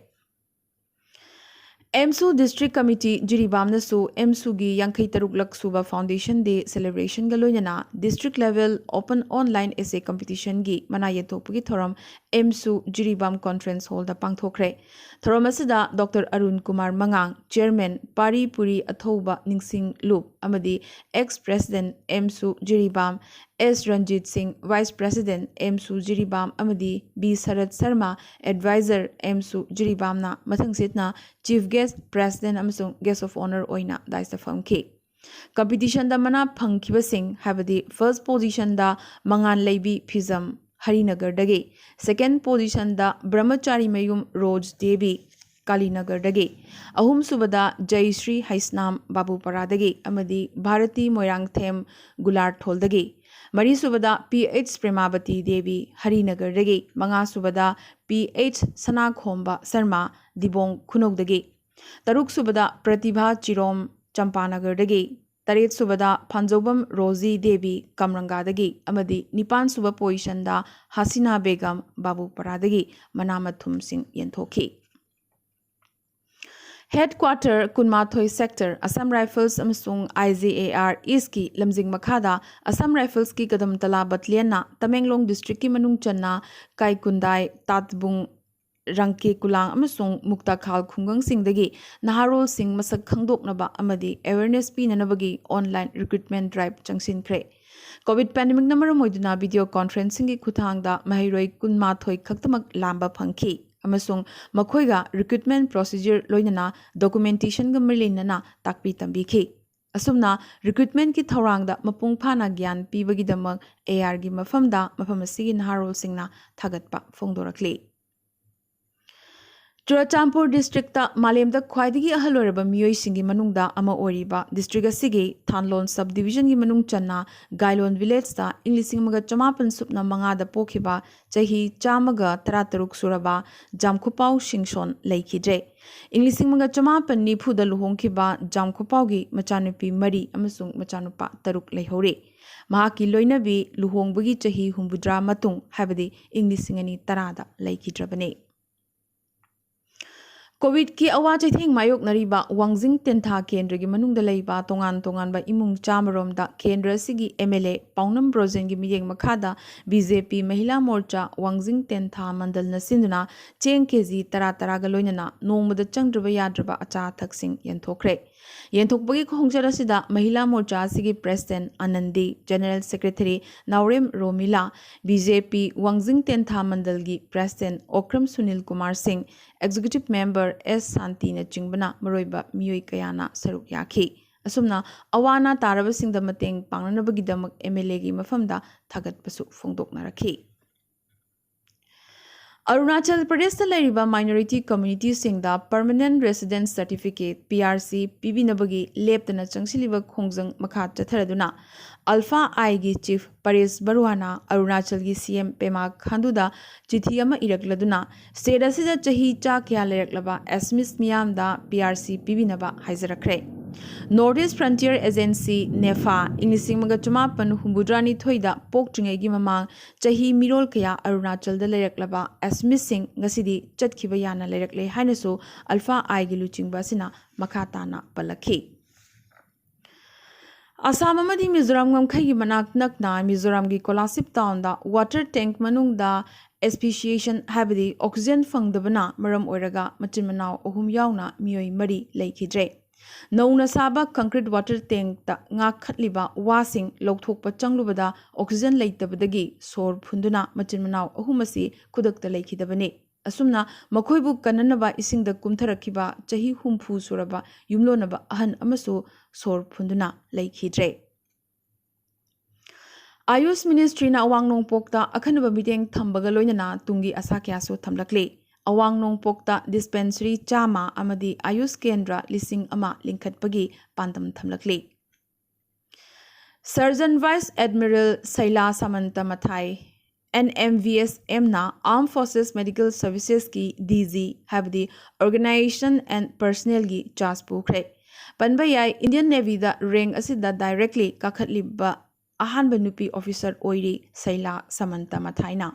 ꯑꯦꯝꯁꯨ ꯗꯤꯁꯇ꯭ꯔꯤꯛ ꯀꯃꯤꯇꯤ ꯖꯤꯔꯤꯕꯥꯝꯅꯁꯨ ꯑꯦꯝꯁꯨꯒꯤ ꯌꯥꯡꯈꯩ ꯇꯔꯨꯛꯂꯛ ꯁꯨꯕ ꯐꯥꯎꯟꯗꯦꯁꯟ ꯗꯦ ꯁꯦꯂꯦꯕ꯭ꯔꯦꯁꯟꯒ ꯂꯣꯏꯅꯅ ꯗꯤꯁꯇ꯭ꯔꯤꯛ ꯂꯦꯚꯦꯜ ꯑꯣꯄꯟ ꯑꯣꯟꯂꯥꯏꯟ ꯑꯦꯁꯦ ꯀꯝꯄꯤꯇꯤꯁꯟꯒꯤ ꯃꯅꯥ ꯌꯦꯟꯊꯣꯛꯄꯒꯤ ꯊꯧꯔꯝ ꯑꯦꯝꯁꯨ ꯖꯤꯔꯤꯕꯥꯝ ꯀꯣꯟꯐ꯭ꯔꯦꯟꯁ ꯍꯣꯜꯗ ꯄꯥꯡꯊꯣꯛꯈ꯭ꯔꯦ꯫ ꯊꯧꯔꯝ ꯑꯁꯤꯗ ꯗꯣꯛꯇꯔ ꯑꯔꯨꯟ ꯀꯨꯃꯥꯔ ꯃꯉꯥꯡ, ꯆꯤꯌꯔꯃꯦꯟ, ꯄꯥꯔꯤ ꯄꯨꯔꯤ ꯑꯊꯧꯕ ꯅꯤꯡꯁꯤꯡ ꯂꯨꯞ ꯑꯃꯗꯤ ꯑꯦꯛꯁ ꯄ꯭ꯔꯦꯁꯤꯗꯦꯟꯠ ꯑꯦꯝꯁꯨ ꯖꯤꯔꯤꯕꯥꯝ, S Ranjit Singh, vice president ꯑꯦꯝꯁꯨ ꯖꯤꯔꯤꯕꯥꯝ ꯑꯃꯗꯤ ꯕꯤ ꯁꯔꯠ ꯁꯔꯃ, ꯑꯦꯗꯚꯥꯏꯖꯔ ꯑꯦꯝꯁꯨ ꯖꯤꯔꯤꯕꯥꯝꯅ ꯃꯊꯪꯁꯤꯠꯅ ꯆꯤꯐ ꯒꯦꯁ꯭ꯠ, ꯄ꯭ꯔꯦꯁꯤꯗꯦꯟꯠ ꯑꯃꯁꯨꯡ ꯒꯦꯁ꯭ꯠ ꯑꯣꯐ ꯑꯣꯅꯔ ꯑꯣꯏꯅ ꯗꯥꯏꯁꯇ ꯐꯝꯈꯤ꯫ ꯀꯝꯄꯤꯇꯤꯁꯟꯗ ꯃꯅꯥ ꯐꯪꯈꯤꯕꯁꯤꯡ ꯍꯥꯏꯕꯗꯤ ꯐꯥꯔꯁ꯭ꯠ ꯄꯣꯖꯤꯁꯟꯗ ꯃꯉꯥꯟ ꯂꯩꯕꯤ ꯐꯤꯖꯝ ꯍꯔꯤꯅꯒꯔꯗꯒꯤ, ꯁꯦꯀꯦꯟ ꯄꯣꯖꯤꯁꯟꯗ ꯕ꯭ꯔꯍꯃꯆꯥꯔꯤ ꯃꯌꯨꯝ ꯔꯣꯖ ꯗꯦꯕꯤ ꯀꯥꯂꯤꯅꯒꯔꯗꯒꯤ, ꯑꯍꯨꯝꯁꯨꯕꯗ ꯖꯩꯁ꯭ꯔꯤ ꯍꯩꯁꯅꯥꯝ ꯕꯥꯕꯨꯄꯥꯔꯥꯗꯒꯤ ꯑꯃꯗꯤ ꯚꯥꯔꯇꯤ ꯃꯣꯏꯔꯥꯡꯊꯦꯝ ꯒꯨꯂꯥꯔꯊꯣꯜꯗꯒꯤ, ꯃꯔꯤꯁꯨꯕꯗ ꯄꯤ ꯑꯩꯆ ꯄ꯭ꯔꯦꯃꯥꯕꯇꯤ ꯗꯦꯕꯤ ꯍꯔꯤꯅꯒꯔꯗꯒꯤ, ꯃꯉꯥꯁꯨꯕꯗ ꯄꯤ ꯑꯩꯆ ꯁꯅꯥꯈꯣꯝꯕ ꯁꯔꯃ ꯗꯤꯕꯣꯡ ꯈꯨꯅꯧꯗꯒꯤ, ꯇꯔꯨꯛꯁꯨꯕꯗ ꯄ꯭ꯔꯇꯤꯚꯥ ꯆꯤꯔꯣꯝ ꯆꯝꯄꯥꯅꯒꯔꯗꯒꯤ, ꯇꯔꯦꯠꯁꯨꯕꯗ ꯐꯥꯟꯖꯧꯕꯝ ꯔꯣꯖꯤ ꯗꯦꯕꯤ ꯀꯝꯔꯪꯒꯥꯗꯒꯤ ꯑꯃꯗꯤ ꯅꯤꯄꯥꯟꯁꯨꯕ ꯄꯣꯖꯤꯁꯟꯗ ꯍꯥꯁꯤꯅꯥ ꯕꯦꯒꯝ ꯕꯥꯕꯨꯄꯥꯔꯥꯗꯒꯤ ꯃꯅꯥ ꯃꯊꯨꯝꯁꯤꯡ ꯌꯦꯟꯊꯣꯛꯈꯤ꯫ Headquarter Kunmathoi sector, Assam rifles ꯑꯃꯁꯨꯡ ꯑꯥꯏ ꯖꯦ ꯑꯦ ꯑꯥꯔ ꯏꯁꯀꯤ ꯂꯝꯖꯤꯡ ꯃꯈꯥꯗ ꯑꯁꯥꯝ ꯔꯥꯏꯐꯜꯁꯀꯤ ꯀꯗꯝꯇꯂꯥ ꯕꯠꯂꯤꯌꯟꯅ ꯇꯃꯦꯡꯂꯣꯡ ꯗꯤꯁꯇ꯭ꯔꯤꯛꯀꯤ ꯃꯅꯨꯡ ꯆꯟꯅ ꯀꯥꯏꯀꯨꯟꯗꯥꯏ, ꯇꯥꯠꯕꯨꯡ, ꯔꯪꯀꯦ ꯀꯨꯂꯥꯡ ꯑꯃꯁꯨꯡ ꯃꯨꯛꯇꯥꯈꯥꯜ ꯈꯨꯡꯒꯪꯁꯤꯡꯗꯒꯤ ꯅꯍꯥꯔꯣꯜꯁꯤꯡ ꯃꯁꯛ ꯈꯪꯗꯣꯛꯅꯕ ꯑꯃꯗꯤ ꯑꯦꯋꯦꯔꯅꯦꯁ ꯄꯤꯅꯅꯕꯒꯤ ꯑꯣꯟꯂꯥꯏꯟ ꯔꯤꯀ꯭ꯔꯨꯠꯃꯦꯟ ꯗ꯭ꯔꯥꯏꯚ ꯆꯪꯁꯤꯟꯈ꯭ꯔꯦ꯫ ꯀꯣꯚꯤꯗ ꯄꯦꯟꯗꯦꯃꯤꯛꯅ ꯃꯔꯝ ꯑꯣꯏꯗꯨꯅ ꯚꯤꯗꯤꯑꯣ ꯀꯣꯟꯐꯔꯦꯟꯁꯤꯡꯒꯤ ꯈꯨꯠꯊꯥꯡꯗ ꯃꯍꯩꯔꯣꯏ ꯀꯨꯟꯃꯥꯊꯣꯏ ꯈꯛꯇꯃꯛ ꯂꯥꯝꯕ ꯐꯪꯈꯤ ꯑꯃꯁꯨꯡ ꯃꯈꯣꯏꯒ ꯔꯤꯀ꯭ꯔꯨꯠꯃꯦꯟ ꯄ꯭ꯔꯣꯁꯤꯖꯔ ꯂꯣꯏꯅꯅ ꯗꯣꯀꯨꯃꯦꯟꯇꯦꯁꯟꯒ ꯃꯔꯤ ꯂꯩꯅꯅ ꯇꯥꯛꯄꯤ ꯇꯝꯕꯤꯈꯤ꯫ ꯑꯁꯨꯝꯅ ꯔꯤꯀ꯭ꯔꯨꯠꯃꯦꯟꯒꯤ ꯊꯧꯔꯥꯡꯗ ꯃꯄꯨꯡ ꯐꯥꯅ ꯒ꯭ꯌꯥꯟ ꯄꯤꯕꯒꯤꯗꯃꯛ ꯑꯦ ꯑꯥꯔꯒꯤ ꯃꯐꯝꯗ ꯃꯐꯝ ꯑꯁꯤꯒꯤ ꯅꯍꯥꯔꯣꯜꯁꯤꯡꯅ ꯊꯥꯒꯠꯄ ꯐꯣꯡꯗꯣꯔꯛꯂꯤ꯫ ꯆꯨꯔꯆꯥꯟꯄꯨꯔ ꯗꯤꯁꯇ꯭ꯔꯤꯛꯇ ꯃꯥꯂꯦꯝꯗ ꯈ꯭ꯋꯥꯏꯗꯒꯤ ꯑꯍꯜ ꯑꯣꯏꯔꯕ ꯃꯤꯑꯣꯏꯁꯤꯡꯒꯤ ꯃꯅꯨꯡꯗ ꯑꯃ ꯑꯣꯏꯔꯤꯕ ꯗꯤꯁꯇ꯭ꯔꯤꯛ ꯑꯁꯤꯒꯤ ꯊꯥꯟꯂꯣꯟ ꯁꯕ ꯗꯤꯕꯤꯖꯟꯒꯤ ꯃꯅꯨꯡ ꯆꯟꯅ ꯒꯥꯏꯂꯣꯟ ꯚꯤꯂꯦꯖꯇ ꯏꯪ ꯂꯤꯁꯤꯡ ꯑꯃꯒ ꯆꯃꯥꯄꯟ ꯁꯨꯞꯅ ꯃꯉꯥꯗ ꯄꯣꯛꯈꯤꯕ ꯆꯍꯤ ꯆꯥꯝꯃꯒ ꯇꯔꯥꯇꯔꯨꯛ ꯁꯨꯔꯕ ꯖꯥꯝꯈꯨꯄꯥꯎ ꯁꯤꯡꯁꯣꯟ ꯂꯩꯈꯤꯗ꯭ꯔꯦ꯫ ꯏꯪ ꯂꯤꯁꯤꯡ ꯑꯃꯒ ꯆꯃꯥꯄꯟ ꯅꯤꯐꯨꯗ ꯂꯨꯍꯣꯡꯈꯤꯕ ꯖꯥꯝꯈꯨꯄꯥꯎꯒꯤ ꯃꯆꯥꯅꯨꯄꯤ ꯃꯔꯤ ꯑꯃꯁꯨꯡ ꯃꯆꯥꯅꯨꯄꯥ ꯇꯔꯨꯛ ꯂꯩꯍꯧꯔꯤ꯫ ꯃꯍꯥꯛꯀꯤ ꯂꯣꯏꯅꯕꯤ ꯂꯨꯍꯣꯡꯕꯒꯤ ꯆꯍꯤ ꯍꯨꯝꯐꯨꯇꯔꯥ ꯃꯇꯨꯡ, ꯍꯥꯏꯕꯗꯤ ꯏꯪ ꯂꯤꯁꯤꯡ ꯑꯅꯤ ꯇꯔꯥꯗ ꯂꯩꯈꯤꯗ꯭ꯔꯕꯅꯤ꯫ ꯀꯣꯚꯤꯗꯀꯤ ꯑꯋꯥ ꯆꯩꯊꯦꯡ ꯃꯥꯌꯣꯛꯅꯔꯤꯕ ꯋꯥꯡꯖꯤꯡ ꯇꯦꯟꯊꯥ ꯀꯦꯟꯗ꯭ꯔꯒꯤ ꯃꯅꯨꯡꯗ ꯂꯩꯕ ꯇꯣꯉꯥꯟ ꯇꯣꯉꯥꯟꯕ ꯏꯃꯨꯡ ꯆꯥꯝꯃꯔꯣꯝꯗ ꯀꯦꯟꯗ꯭ꯔ ꯑꯁꯤꯒꯤ ꯑꯦꯝ ꯑꯦꯜ ꯑꯦ ꯄꯥꯎꯅꯝ ꯕ꯭ꯔꯣꯖꯦꯟꯒꯤ ꯃꯤꯠꯌꯦꯡ ꯃꯈꯥꯗ ꯕꯤ ꯖꯦ ꯄꯤ ꯃꯍꯤꯂꯥ ꯃꯣꯔꯆꯥ ꯋꯥꯡꯖꯤꯡ ꯇꯦꯟꯊꯥ ꯃꯟꯗꯜꯅ ꯁꯤꯟꯗꯨꯅ ꯆꯦꯡ ꯀꯦ ꯖꯤ ꯇꯔꯥ ꯇꯔꯥꯒ ꯂꯣꯏꯅꯅ ꯅꯣꯡꯃꯗ ꯆꯪꯗ꯭ꯔꯕ ꯌꯥꯗ꯭ꯔꯕ ꯑꯆꯥ ꯑꯊꯛꯁꯤꯡ ꯌꯦꯟꯊꯣꯛꯈ꯭ꯔꯦ꯫ ꯌꯦꯟꯊꯣꯛꯄꯒꯤ ꯈꯣꯡꯆꯠ ꯑꯁꯤꯗ ꯃꯍꯤꯂꯥ ꯃꯣꯔꯆꯥ ꯑꯁꯤꯒꯤ ꯄ꯭ꯔꯦꯁꯤꯗꯦꯟ ꯑꯅꯟꯗꯤ, ꯖꯦꯅꯔꯦꯜ ꯁꯦꯀ꯭ꯔꯦꯇꯔꯤ ꯅꯥꯎꯔꯦꯝ ꯔꯣꯃꯤꯂꯥ, ꯕꯤ ꯖꯦ ꯄꯤ ꯋꯥꯡꯖꯤꯡ ꯇꯦꯟꯊꯥ ꯃꯟꯗꯜꯒꯤ ꯄ꯭ꯔꯦꯁꯤꯗꯦꯟ ꯑꯣꯀ꯭ꯔꯝ ꯁꯨꯅꯤꯜ ꯀꯨꯃꯥꯔ ꯁꯤꯡ, ꯑꯦꯛꯖꯤꯀ꯭ꯌꯨꯇꯤꯚ ꯃꯦꯝꯕꯔ ꯑꯦꯁ ꯁꯥꯟꯇꯤꯅꯆꯤꯡꯕꯅ ꯃꯔꯨꯑꯣꯏꯕ ꯃꯤꯑꯣꯏ ꯀꯌꯥꯅ ꯁꯔꯨꯛ ꯌꯥꯈꯤ꯫ ꯑꯁꯨꯝꯅ ꯑꯋꯥ ꯑꯅꯥ ꯇꯥꯔꯕꯁꯤꯡꯗ ꯃꯇꯦꯡ ꯄꯥꯡꯅꯅꯕꯒꯤꯗꯃꯛ ꯑꯦꯝ ꯑꯦꯜ ꯑꯦꯒꯤ ꯃꯐꯝꯗ ꯊꯥꯒꯠꯄꯁꯨ ꯐꯣꯡꯗꯣꯛꯅꯔꯛꯈꯤ꯫ ꯑꯔꯨꯅꯥꯆꯜ ꯄ꯭ꯔꯗꯦꯁꯇ ꯂꯩꯔꯤꯕ ꯃꯥꯏꯅꯣꯔꯤꯇꯤ ꯀꯝꯃ꯭ꯌꯨꯅꯤꯇꯤꯁꯤꯡꯗ Permanent Residence Certificate, P R C, ꯄꯤꯕꯤꯅꯕꯒꯤ ꯂꯦꯞꯇꯅ ꯆꯪꯁꯤꯜꯂꯤꯕ ꯈꯣꯡꯖꯪ ꯃꯈꯥ ꯆꯠꯊꯔꯗꯨꯅ ꯑꯜꯐꯥ ꯑꯥꯏꯒꯤ ꯆꯤꯐ ꯄꯔꯦꯁ ꯕꯔꯨꯍꯥꯅ ꯑꯔꯨꯅꯥꯆꯜꯒꯤ ꯁꯤ ꯑꯦꯝ ꯄꯦꯃꯥ ꯈꯥꯟꯗꯨꯗ ꯆꯤꯊꯤ ꯑꯃ ꯏꯔꯛꯂꯗꯨꯅ ꯁ꯭ꯇꯦꯠ ꯑꯁꯤꯗ ꯆꯍꯤ ꯆꯥ ꯀꯌꯥ ꯂꯩꯔꯛꯂꯕ ꯑꯦꯁꯃꯤꯁ ꯃꯤꯌꯥꯝꯗ ꯄꯤ ꯑꯥꯔ ꯁꯤ ꯄꯤꯕꯤꯅꯕ ꯍꯥꯏꯖꯔꯛꯈ꯭ꯔꯦ꯫ North east frontier agency, NEFA, ꯏꯪ ꯂꯤꯁꯤꯡ ꯑꯃꯒ ꯆꯃꯥꯄꯟ ꯍꯨꯝꯐꯨꯇꯔꯥꯅꯤꯊꯣꯏꯗ ꯄꯣꯛꯇ꯭ꯔꯤꯉꯩꯒꯤ ꯃꯃꯥꯡ ꯆꯍꯤ ꯃꯤꯔꯣꯜ ꯀꯌꯥ ꯑꯔꯨꯅꯥꯆꯜꯗ ꯂꯩꯔꯛꯂꯕ ꯑꯦꯁꯃꯤꯁꯁꯤꯡ ꯉꯁꯤꯗꯤ ꯆꯠꯈꯤꯕ ꯌꯥꯅ ꯂꯩꯔꯛꯂꯦ ꯍꯥꯏꯅꯁꯨ ꯑꯜꯐꯥ ꯑꯥꯏꯒꯤ ꯂꯨꯆꯤꯡꯕ ꯑꯁꯤꯅ ꯃꯈꯥ ꯇꯥꯅ ꯄꯜꯂꯛꯈꯤ꯫ ꯑꯁꯥꯝ ꯑꯃꯗꯤ ꯃꯤꯖꯣꯔꯥꯝ ꯉꯝꯈꯩꯒꯤ ꯃꯅꯥꯛ ꯅꯛꯅ ꯃꯤꯖꯣꯔꯥꯝꯒꯤ ꯀꯣꯂꯥꯁꯤꯞ ꯇꯥꯎꯟꯗ ꯋꯥꯇꯔ ꯇꯦꯡꯛ ꯃꯅꯨꯡꯗ ꯑꯦꯁꯐꯤꯁꯤꯌꯦꯁꯟ, ꯍꯥꯏꯕꯗꯤ ꯑꯣꯛꯁꯤꯖꯦꯟ ꯐꯪꯗꯕꯅ ꯃꯔꯝ ꯑꯣꯏꯔꯒ ꯃꯆꯤꯟ ꯃꯅꯥꯎ ꯑꯍꯨꯝ ꯌꯥꯎꯅ ꯃꯤꯑꯣꯏ ꯃꯔꯤ ꯂꯩꯈꯤꯗ꯭ꯔꯦ꯫ ꯅꯧꯅ ꯁꯥꯕ concrete water tankꯇ ꯉꯥꯈꯠꯂꯤꯕ ꯋꯥꯁꯤꯡ ꯂꯧꯊꯣꯛꯄ ꯆꯪꯂꯨꯕꯗ oxygen ꯂꯩꯇꯕꯗꯒꯤ ꯁꯣꯔ ꯐꯨꯟꯗꯨꯅ ꯃꯆꯤꯟ ꯃꯅꯥꯎ ꯑꯍꯨꯝ ꯑꯁꯤ ꯈꯨꯗꯛꯇ ꯂꯩꯈꯤꯗꯕꯅꯤ꯫ ꯑꯁꯨꯝꯅ ꯃꯈꯣꯏꯕꯨ ꯀꯟꯅꯅꯕ ꯏꯁꯤꯡꯗ ꯀꯨꯝꯊꯔꯛꯈꯤꯕ ꯆꯍꯤ ꯍꯨꯝꯐꯨ ꯁꯨꯔꯕ ꯌꯨꯝꯂꯣꯟꯅꯕ ꯑꯍꯟ ꯑꯃꯁꯨ ꯁꯣꯔ ꯐꯨꯟꯗꯨꯅ ꯂꯩꯈꯤꯗ꯭ꯔꯦ꯫ ꯑꯥꯌꯨꯁ ministryꯅ ꯑꯋꯥꯡ ꯅꯣꯡꯄꯣꯛꯇ ꯑꯈꯟꯅꯕ ꯃꯤꯠꯌꯦꯡ ꯊꯝꯕꯒ ꯂꯣꯏꯅꯅ ꯇꯨꯡꯒꯤ ꯑꯁꯥ ꯀꯌꯥꯁꯨ ꯊꯝꯂꯛꯂꯤ꯫ ꯑꯋꯥꯡ ꯅꯣꯡꯄꯣꯛꯇ dispensary ꯆꯥꯝꯃ ꯑꯃꯗꯤ ꯑꯥꯌꯨꯁ ꯀꯦꯟꯗ꯭ꯔ ꯂꯤꯁꯤꯡ ꯑꯃ ꯂꯤꯡꯈꯠꯄꯒꯤ ꯄꯥꯟꯗꯝ ꯊꯝꯂꯛꯂꯤ꯫ Surgeon Vice Admiral ꯁꯩꯂꯥ ꯁꯥꯃꯟꯇ ꯃꯊꯥꯏ, NMVSMꯅ Armed Forces Medical Servicesꯀꯤ DG, ꯍꯥꯏꯕꯗꯤ Organization and Personnelꯒꯤ charge ꯄꯨꯈ꯭ꯔꯦ꯫ ꯄꯟꯕ ꯌꯥꯏ, Indian Navyꯗ rank ꯑꯁꯤꯗ directly ꯀꯥꯈꯠꯂꯤꯕ ꯑꯍꯥꯟꯕ ꯅꯨꯄꯤ officer ꯑꯣꯏꯔꯤ ꯁꯩꯂꯥ ꯁꯥꯃꯟꯇ ꯃꯊꯥꯏꯅ꯫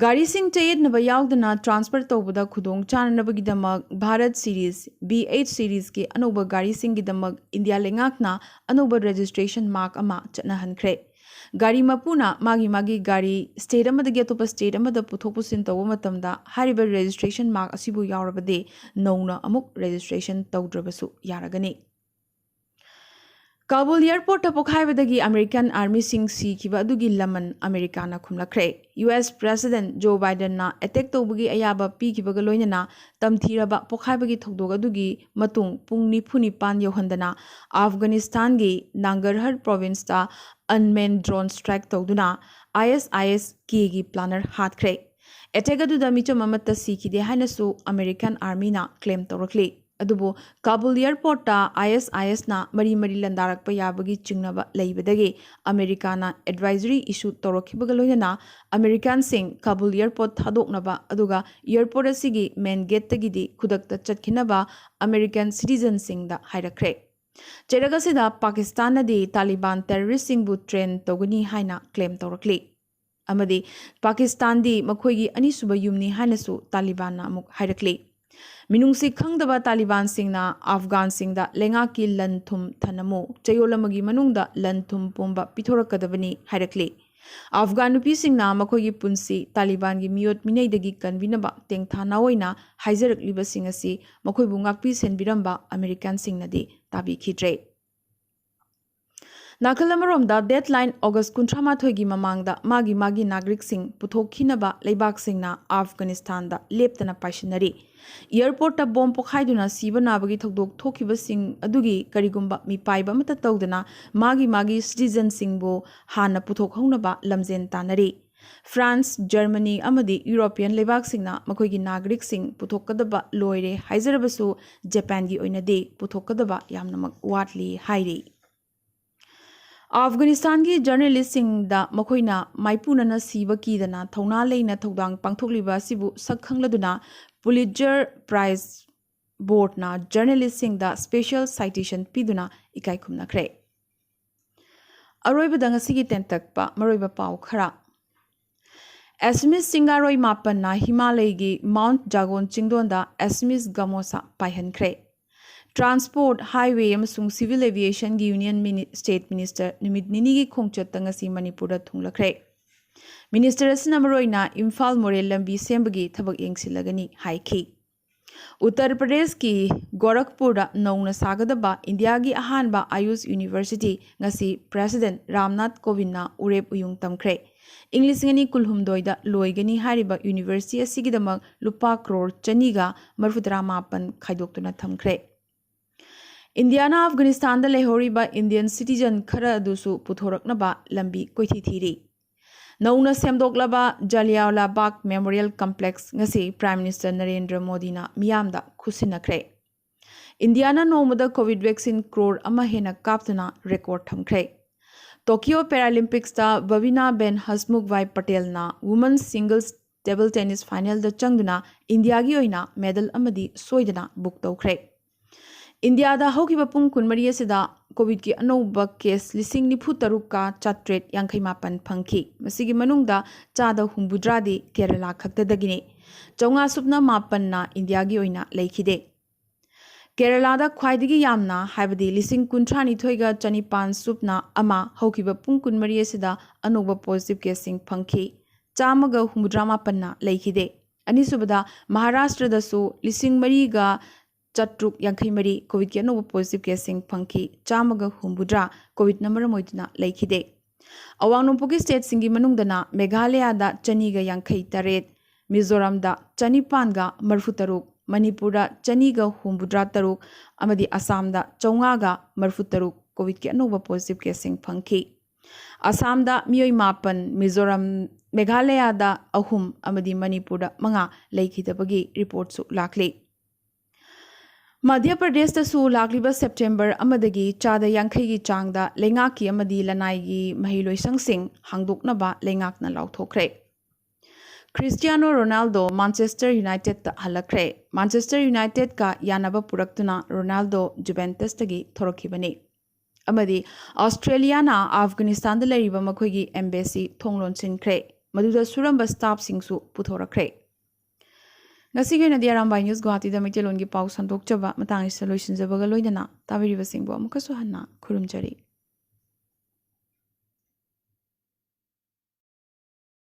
ꯒꯥꯔꯤꯁꯤꯡ ꯆꯌꯦꯠꯅꯕ ꯌꯥꯎꯗꯅ transfer ꯇꯧꯕꯗ ꯈꯨꯗꯣꯡ ꯆꯥꯅꯅꯕꯒꯤꯗꯃꯛ Bharat Series, B eight Seriesꯀꯤ ꯑꯅꯧꯕ ꯒꯥꯔꯤꯁꯤꯡꯒꯤꯗꯃꯛ ꯏꯟꯗꯤꯌꯥ ꯂꯩꯉꯥꯛꯅ ꯑꯅꯧꯕ registration mark ꯑꯃ ꯆꯠꯅꯍꯟꯈ꯭ꯔꯦ꯫ ꯒꯥꯔꯤ ꯃꯄꯨꯅ ꯃꯥꯒꯤ ꯃꯥꯒꯤ ꯒꯥꯔꯤ state ꯑꯃꯗꯒꯤ ꯑꯇꯣꯞꯄ state ꯑꯃꯗ ꯄꯨꯊꯣꯛ ꯄꯨꯁꯤꯟ ꯇꯧꯕ ꯃꯇꯝꯗ ꯍꯥꯏꯔꯤꯕ registration mark ꯑꯁꯤꯕꯨ ꯌꯥꯎꯔꯕꯗꯤ ꯅꯧꯅ ꯑꯃꯨꯛ registration ꯇꯧꯗ꯭ꯔꯕꯁꯨ ꯌꯥꯔꯒꯅꯤ꯫ ꯀꯥꯕꯨꯜ airportꯇ ꯄꯣꯈꯥꯏꯕꯗꯒꯤ American armyꯁꯤꯡ ꯁꯤꯈꯤꯕ ꯑꯗꯨꯒꯤ ꯂꯃꯟ ꯑꯃꯦꯔꯤꯀꯥꯅ ꯈꯨꯝꯂꯛꯈ꯭ꯔꯦ꯫ US President Joe Bidenꯅ attack ꯇꯧꯕꯒꯤ ꯑꯌꯥꯕ ꯄꯤꯈꯤꯕꯒ ꯂꯣꯏꯅꯅ ꯇꯝꯊꯤꯔꯕ ꯄꯣꯈꯥꯏꯕꯒꯤ ꯊꯧꯗꯣꯛ ꯑꯗꯨꯒꯤ ꯃꯇꯨꯡ ꯄꯨꯡ ꯅꯤꯐꯨ ꯅꯤꯄꯥꯟ ꯌꯧꯍꯟꯗꯅ ꯑꯐꯒꯥꯅꯤꯁꯇꯥꯟꯒꯤ ꯅꯥꯡꯒꯔꯍꯔ provinceꯇ unmanned drone strike ꯇꯧꯗꯨꯅ ISISKꯒꯤ planner ꯍꯥꯠꯈ꯭ꯔꯦ꯫ Attack ꯑꯗꯨꯗ ꯃꯤꯆꯝ ꯑꯃꯠꯇ ꯁꯤꯈꯤꯗꯦ ꯍꯥꯏꯅꯁꯨ American armyꯅ claim ꯇꯧꯔꯛꯂꯤ꯫ ꯑꯗꯨꯕꯨ ꯀꯥꯕꯨꯜ airportꯇ ISISꯅ ꯃꯔꯤ ꯃꯔꯤ ꯂꯥꯟꯗꯥꯔꯛꯄ ꯌꯥꯕꯒꯤ ꯆꯤꯡꯅꯕ ꯂꯩꯕꯗꯒꯤ ꯑꯃꯦꯔꯤꯀꯥꯅ advisory issue ꯇꯧꯔꯛꯈꯤꯕꯒ ꯂꯣꯏꯅꯅ Americanꯁꯤꯡ ꯀꯥꯕꯨꯜ airport ꯊꯥꯗꯣꯛꯅꯕ ꯑꯗꯨꯒ airport ꯑꯁꯤꯒꯤ main gateꯇꯒꯤꯗꯤ ꯈꯨꯗꯛꯇ ꯆꯠꯈꯤꯅꯕ American citizenꯁꯤꯡꯗ ꯍꯥꯏꯔꯛꯈ꯭ꯔꯦ꯫ ꯆꯩꯔꯛ ꯑꯁꯤꯗ ꯄꯥꯀꯤꯁꯇꯥꯟꯅꯗꯤ ꯇꯥꯂꯤꯕꯥꯟ terroristꯁꯤꯡꯕꯨ train ꯇꯧꯒꯅꯤ ꯍꯥꯏꯅ claim ꯇꯧꯔꯛꯂꯤ꯫ ꯑꯃꯗꯤ ꯄꯥꯀꯤꯁꯇꯥꯟꯗꯤ ꯃꯈꯣꯏꯒꯤ ꯑꯅꯤꯁꯨꯕ ꯌꯨꯝꯅꯤ ꯍꯥꯏꯅꯁꯨ ꯇꯥꯂꯤꯕꯥꯟꯅ ꯑꯃꯨꯛ ꯍꯥꯏꯔꯛꯂꯤ꯫ ꯃꯤꯅꯨꯡꯁꯤ ꯈꯪꯗꯕ ꯇꯥꯂꯤꯕꯥꯟꯁꯤꯡꯅ ꯑꯐꯒꯥꯟꯁꯤꯡꯗ ꯂꯩꯉꯥꯛꯀꯤ ꯂꯟ ꯊꯨꯝ ꯊꯅꯝꯃꯨ, ꯆꯌꯣꯜ ꯑꯃꯒꯤ ꯃꯅꯨꯡꯗ ꯂꯟ ꯊꯨꯝ ꯄꯨꯝꯕ ꯄꯤꯊꯣꯔꯛꯀꯗꯕꯅꯤ ꯍꯥꯏꯔꯛꯂꯤ꯫ ꯑꯐꯒꯥꯟ ꯅꯨꯄꯤꯁꯤꯡꯅ ꯃꯈꯣꯏꯒꯤ ꯄꯨꯟꯁꯤ ꯇꯥꯂꯤꯕꯥꯟꯒꯤ ꯃꯤꯑꯣꯠ ꯃꯤꯅꯩꯗꯒꯤ ꯀꯟꯕꯤꯅꯕ ꯇꯦꯡꯊꯥꯅ ꯑꯣꯏꯅ ꯍꯥꯏꯖꯔꯛꯂꯤꯕꯁꯤꯡ ꯑꯁꯤ ꯃꯈꯣꯏꯕꯨ ꯉꯥꯛꯄꯤ ꯁꯦꯟꯕꯤꯔꯝꯕ ꯑꯃꯦꯔꯤꯀꯥꯟꯁꯤꯡꯅꯗꯤ ꯇꯥꯕꯤꯈꯤꯗ꯭ꯔꯦ꯫ ꯅꯥꯀꯜ ꯑꯃꯔꯣꯝꯗ, deadline August ꯀꯨꯟꯊ꯭ꯔꯥ ꯃꯥꯊꯣꯏꯒꯤ ꯃꯃꯥꯡꯗ ꯃꯥꯒꯤ ꯃꯥꯒꯤ ꯅꯥꯒꯔꯤꯛꯁꯤꯡ ꯄꯨꯊꯣꯛꯈꯤꯅꯕ ꯂꯩꯕꯥꯛꯁꯤꯡꯅ ꯑꯐꯒꯥꯅꯤꯁꯇꯥꯟꯗ ꯂꯦꯞꯇꯅ ꯄꯥꯏꯁꯤꯟꯅꯔꯤ꯫ Airportꯇ ꯕꯣꯝ ꯄꯣꯈꯥꯏꯗꯨꯅ ꯁꯤꯕ ꯅꯥꯕꯒꯤ ꯊꯧꯗꯣꯛ ꯊꯣꯛꯈꯤꯕꯁꯤꯡ ꯑꯗꯨꯒꯤ ꯀꯔꯤꯒꯨꯝꯕ ꯃꯤꯄꯥꯏꯕ ꯑꯃꯠꯇ ꯇꯧꯗꯅ ꯃꯥꯒꯤ ꯃꯥꯒꯤ citizenꯁꯤꯡꯕꯨ ꯍꯥꯟꯅ ꯄꯨꯊꯣꯛꯍꯧꯅꯕ ꯂꯝꯖꯦꯟ ꯇꯥꯟꯅꯔꯤ꯫ ꯐ꯭ꯔꯥꯟꯁ, ꯖꯔꯃꯅꯤ ꯑꯃꯗꯤ ꯌꯨꯔꯣꯄꯤꯌꯟ ꯂꯩꯕꯥꯛꯁꯤꯡꯅ ꯃꯈꯣꯏꯒꯤ ꯅꯥꯒꯔꯤꯛꯁꯤꯡ ꯄꯨꯊꯣꯛꯀꯗꯕ ꯂꯣꯏꯔꯦ ꯍꯥꯏꯖꯔꯕꯁꯨ, ꯖꯄꯥꯟꯒꯤ ꯑꯣꯏꯅꯗꯤ ꯄꯨꯊꯣꯛꯀꯗꯕ ꯌꯥꯝꯅꯃꯛ ꯋꯥꯠꯂꯤ ꯍꯥꯏꯔꯤ꯫ ꯑꯐꯒꯥꯅꯤꯁꯇꯥꯟꯒꯤ ꯖꯔꯅꯦꯂꯤꯁꯁꯤꯡꯗ ꯃꯈꯣꯏꯅ ꯃꯥꯏꯄꯨꯅꯅ ꯁꯤꯕ ꯀꯤꯗꯅ ꯊꯧꯅꯥ ꯂꯩꯅ ꯊꯧꯗꯥꯡ ꯄꯥꯡꯊꯣꯛꯂꯤꯕ ꯑꯁꯤꯕꯨ ꯁꯛ ꯈꯪꯂꯗꯨꯅ Pulitzer Prize Boardꯅ ꯖꯔꯅꯦꯂꯤꯁꯁꯤꯡꯗ special citation ꯄꯤꯗꯨꯅ ꯏꯀꯥꯏ ꯈꯨꯝꯅꯈ꯭ꯔꯦ꯫ ꯑꯔꯣꯏꯕꯗ ꯉꯁꯤꯒꯤ ꯇꯦꯟꯇꯛꯄ ꯃꯔꯨꯑꯣꯏꯕ ꯄꯥꯎ ꯈꯔ꯫ Assamese ꯆꯤꯡꯒꯥꯔꯣꯏ ꯃꯥꯄꯟꯅ ꯍꯤꯃꯥꯂꯌꯒꯤ Mount Jagon ꯆꯤꯡꯗꯣꯟꯗ Assamese ꯒꯃꯣꯁꯥ ꯄꯥꯏꯍꯟꯈ꯭ꯔꯦ꯫ Transport, Highway ꯑꯃꯁꯨꯡ Civil Aviationꯒꯤ Union Mini-, State Minister ꯅꯨꯃꯤꯠ ꯅꯤꯅꯤꯒꯤ ꯈꯣꯡꯆꯠꯇ ꯉꯁꯤ ꯃꯅꯤꯄꯨꯔꯗ ꯊꯨꯡꯂꯈ꯭ꯔꯦ꯫ Minister ꯑꯁꯤꯅ ꯃꯔꯨꯑꯣꯏꯅ ꯏꯝꯐꯥꯜ ꯃꯣꯔꯦ ꯂꯝꯕꯤ ꯁꯦꯝꯕꯒꯤ ꯊꯕꯛ ꯌꯦꯡꯁꯤꯜꯂꯒꯅꯤ ꯍꯥꯏꯈꯤ꯫ ꯎꯠꯇꯔ ꯄ꯭ꯔꯗꯦꯁꯀꯤ ꯒꯣꯔꯈꯄꯨꯔꯗ ꯅꯧꯅ ꯁꯥꯒꯗꯕ ꯏꯟꯗꯤꯌꯥꯒꯤ ꯑꯍꯥꯟꯕ ꯑꯌꯨꯁ ꯌꯨꯅꯤꯚꯔꯁꯤꯇꯤ ꯉꯁꯤ President ꯔꯥꯝꯅꯥꯊ ꯀꯣꯕꯤꯟꯗꯅ ꯎꯔꯦꯞ ꯎꯌꯨꯡ ꯇꯝꯈ꯭ꯔꯦ꯫ ꯏꯪ ꯂꯤꯁꯤꯡ ꯑꯅꯤ ꯀꯨꯟꯍꯨꯝꯗꯣꯏꯗ ꯂꯣꯏꯒꯅꯤ ꯍꯥꯏꯔꯤꯕ ꯌꯨꯅꯤꯚꯔꯁꯤꯇꯤ ꯑꯁꯤꯒꯤꯗꯃꯛ ꯂꯨꯄꯥ ꯀ꯭ꯔꯣꯔ ꯆꯅꯤꯒ ꯃꯔꯤꯐꯨꯇꯔꯥ ꯃꯥꯄꯟ ꯈꯥꯏꯗꯣꯛꯇꯨꯅ ꯊꯝꯈ꯭ꯔꯦ꯫ ꯏꯟꯗꯤꯌꯥꯅ ꯑꯐꯒꯥꯅꯤꯁꯇꯥꯟꯗ ꯂꯩꯍꯧꯔꯤꯕ Indian citizen ꯈꯔ ꯑꯗꯨꯁꯨ ꯄꯨꯊꯣꯔꯛꯅꯕ ꯂꯝꯕꯤ ꯀꯣꯏꯊꯤ ꯊꯤꯔꯤ꯫ ꯅꯧꯅ ꯁꯦꯝꯗꯣꯛꯂꯕ ꯖꯥꯂꯤꯌꯥꯋꯥꯂꯥ ꯕꯥꯒ Memorial Complex ꯉꯁꯤ Prime Minister ꯅꯔꯦꯟꯗ꯭ꯔ ꯃꯣꯗꯤꯅ ꯃꯤꯌꯥꯝꯗ ꯈꯨꯠꯁꯤꯟꯅꯈ꯭ꯔꯦ꯫ ꯏꯟꯗꯤꯌꯥꯅ ꯅꯣꯡꯃꯗ COVID vaccine ꯀ꯭ꯔꯣꯔ ꯑꯃ ꯍꯦꯟꯅ ꯀꯥꯞꯇꯨꯅ record ꯊꯝꯈ꯭ꯔꯦ꯫ Tokyo Paralympicsꯇ ꯕꯕꯤꯅꯥ ꯕꯦꯟ ꯍꯁꯃꯨꯈꯚꯥꯏ ꯄꯇꯦꯜꯅ Women's Singles Table Tennis Finalꯗ ꯆꯪꯗꯨꯅ ꯏꯟꯗꯤꯌꯥꯒꯤ ꯑꯣꯏꯅ medal ꯑꯃꯗꯤ ꯁꯣꯏꯗꯅ book ꯇꯧꯈ꯭ꯔꯦ꯫ ꯏꯟꯗꯤꯌꯥꯗ ꯍꯧꯈꯤꯕ ꯄꯨꯡ ꯀꯨꯟꯃꯔꯤ ꯑꯁꯤꯗ COVIDꯀꯤ ꯑꯅꯧꯕ case ꯂꯤꯁꯤꯡ ꯅꯤꯐꯨ ꯇꯔꯨꯛꯀ ꯆꯥꯇ꯭ꯔꯦꯠ ꯌꯥꯡꯈꯩ ꯃꯥꯄꯟ ꯐꯪꯈꯤ꯫ ꯃꯁꯤꯒꯤ ꯃꯅꯨꯡꯗ ꯆꯥꯗ ꯍꯨꯝꯐꯨꯇꯔꯥꯗꯤ ꯀꯦꯔꯂꯥ ꯈꯛꯇꯗꯒꯤꯅꯤ꯫ ꯆꯥꯝꯃꯉꯥ ꯁꯨꯞꯅ ꯃꯥꯄꯟꯅ ꯏꯟꯗꯤꯌꯥꯒꯤ ꯑꯣꯏꯅ ꯂꯩꯈꯤꯗꯦ꯫ ꯀꯦꯔꯂꯥꯗ ꯈ꯭ꯋꯥꯏꯗꯒꯤ ꯌꯥꯝꯅ, ꯍꯥꯏꯕꯗꯤ ꯂꯤꯁꯤꯡ ꯀꯨꯟꯊ꯭ꯔꯥ ꯅꯤꯊꯣꯏꯒ ꯆꯅꯤꯄꯥꯟ ꯁꯨꯞꯅ ꯑꯃ, ꯍꯧꯈꯤꯕ ꯄꯨꯡ ꯀꯨꯟꯃꯔꯤ ꯑꯁꯤꯗ ꯑꯅꯧꯕ positive case ꯁꯤꯡ ꯐꯪꯈꯤ꯫ ꯆꯥꯝꯃꯒ ꯍꯨꯝꯐꯨꯇꯔꯥ ꯃꯥꯄꯟꯅ ꯂꯩꯈꯤꯗꯦ꯫ ꯑꯅꯤꯁꯨꯕꯗ, ꯃꯍꯥꯔꯥꯁꯇ꯭ꯔꯗꯁꯨ ꯂꯤꯁꯤꯡ ꯃꯔꯤꯒ ꯆꯥꯇ꯭ꯔꯨꯛ ꯌꯥꯡꯈꯩ ꯃꯔꯤ COVID ꯀꯤ ꯑꯅꯧꯕ positive case ꯁꯤꯡ ꯐꯪꯈꯤ꯫ ꯆꯥꯝꯃꯒ ꯍꯨꯝꯐꯨꯇꯔꯥ COVID ꯅ ꯃꯔꯝ ꯑꯣꯏꯗꯨꯅ ꯂꯩꯈꯤꯗꯦ꯫ ꯑꯋꯥꯡ ꯅꯣꯡꯄꯣꯛꯀꯤ state ꯁꯤꯡꯒꯤ ꯃꯅꯨꯡꯗꯅ ꯃꯦꯘꯥꯂꯌꯥꯗ ꯆꯅꯤꯒ ꯌꯥꯡꯈꯩ ꯇꯔꯦꯠ, ꯃꯤꯖꯣꯔꯥꯝꯗ ꯆꯅꯤꯄꯥꯟꯒ ꯃꯔꯤꯐꯨ ꯇꯔꯨꯛ, ꯃꯅꯤꯄꯨꯔꯗ ꯆꯅꯤꯒ ꯍꯨꯝꯐꯨꯇꯔꯥ ꯇꯔꯨꯛ ꯑꯃꯗꯤ ꯑꯁꯥꯝꯗ ꯆꯥꯝꯃꯉꯥꯒ ꯃꯔꯤꯐꯨ ꯇꯔꯨꯛ COVID ꯀꯤ ꯑꯅꯧꯕ positive case ꯁꯤꯡ ꯐꯪꯈꯤ꯫ ꯑꯁꯥꯝꯗ ꯃꯤꯑꯣꯏ ꯃꯥꯄꯟ, ꯃꯤꯖꯣꯔꯥꯝ, ꯃꯦꯘꯥꯂꯌꯥꯗ ꯑꯍꯨꯝ ꯑꯃꯗꯤ ꯃꯅꯤꯄꯨꯔꯗ ꯃꯉꯥ ꯂꯩꯈꯤꯗꯕꯒꯤ report ꯁꯨ ꯂꯥꯛꯂꯤ꯫ ꯃꯙ꯭ꯌ ꯄ꯭ꯔꯗꯦꯁꯇꯁꯨ ꯂꯥꯛꯂꯤꯕ September ꯑꯃꯗꯒꯤ ꯆꯥꯗ ꯌꯥꯡꯈꯩꯒꯤ ꯆꯥꯡꯗ ꯂꯩꯉꯥꯛꯀꯤ ꯑꯃꯗꯤ ꯂꯅꯥꯏꯒꯤ ꯃꯍꯩꯂꯣꯏꯁꯪꯁꯤꯡ ꯍꯥꯡꯗꯣꯛꯅꯕ ꯂꯩꯉꯥꯛꯅ ꯂꯥꯎꯊꯣꯛꯈ꯭ꯔꯦ꯫ ꯈ꯭ꯔꯤꯁꯇꯤꯌꯥꯅꯣ ꯔꯣꯅꯥꯜꯗꯣ Manchester United ꯇ ꯍꯜꯂꯛꯈ꯭ꯔꯦ꯫ Manchester United ꯀ ꯌꯥꯅꯕ ꯄꯨꯔꯛꯇꯨꯅ ꯔꯣꯅꯥꯜꯗꯣ ꯖꯨꯚꯦꯟꯇꯁꯇꯒꯤ ꯊꯣꯔꯛꯈꯤꯕꯅꯤ꯫ ꯑꯃꯗꯤ ꯑꯣꯁꯇ꯭ꯔꯦꯂꯤꯌꯥꯅ ꯑꯐꯒꯥꯅꯤꯁꯇꯥꯟꯗ ꯂꯩꯔꯤꯕ ꯃꯈꯣꯏꯒꯤ embassy ꯊꯣꯡ ꯂꯣꯟꯁꯤꯟꯈ꯭ꯔꯦ꯫ ꯃꯗꯨꯗ ꯁꯨꯔꯝꯕ staff ꯁꯤꯡꯁꯨ ꯄꯨꯊꯣꯔꯛꯈ꯭ꯔꯦ꯫ ꯉꯁꯤꯒꯤ ꯑꯣꯏꯅꯗꯤ ꯑꯔꯥꯝꯕꯥꯏ ꯅ꯭ꯌꯨꯁ ꯒꯨꯋꯥꯍꯥꯇꯤꯗ ꯃꯩꯇꯩꯂꯣꯟꯒꯤ ꯄꯥꯎ ꯁꯟꯗꯣꯛꯆꯕ ꯃꯇꯥꯡ ꯑꯁꯤꯗ ꯂꯣꯏꯁꯤꯟꯖꯕꯒ ꯂꯣꯏꯅꯅ ꯇꯥꯕꯤꯔꯤꯕꯁꯤꯡꯕꯨ ꯑꯃꯨꯛꯀꯁꯨ ꯍꯟꯅ ꯈꯨꯔꯨꯝꯖꯔꯤ꯫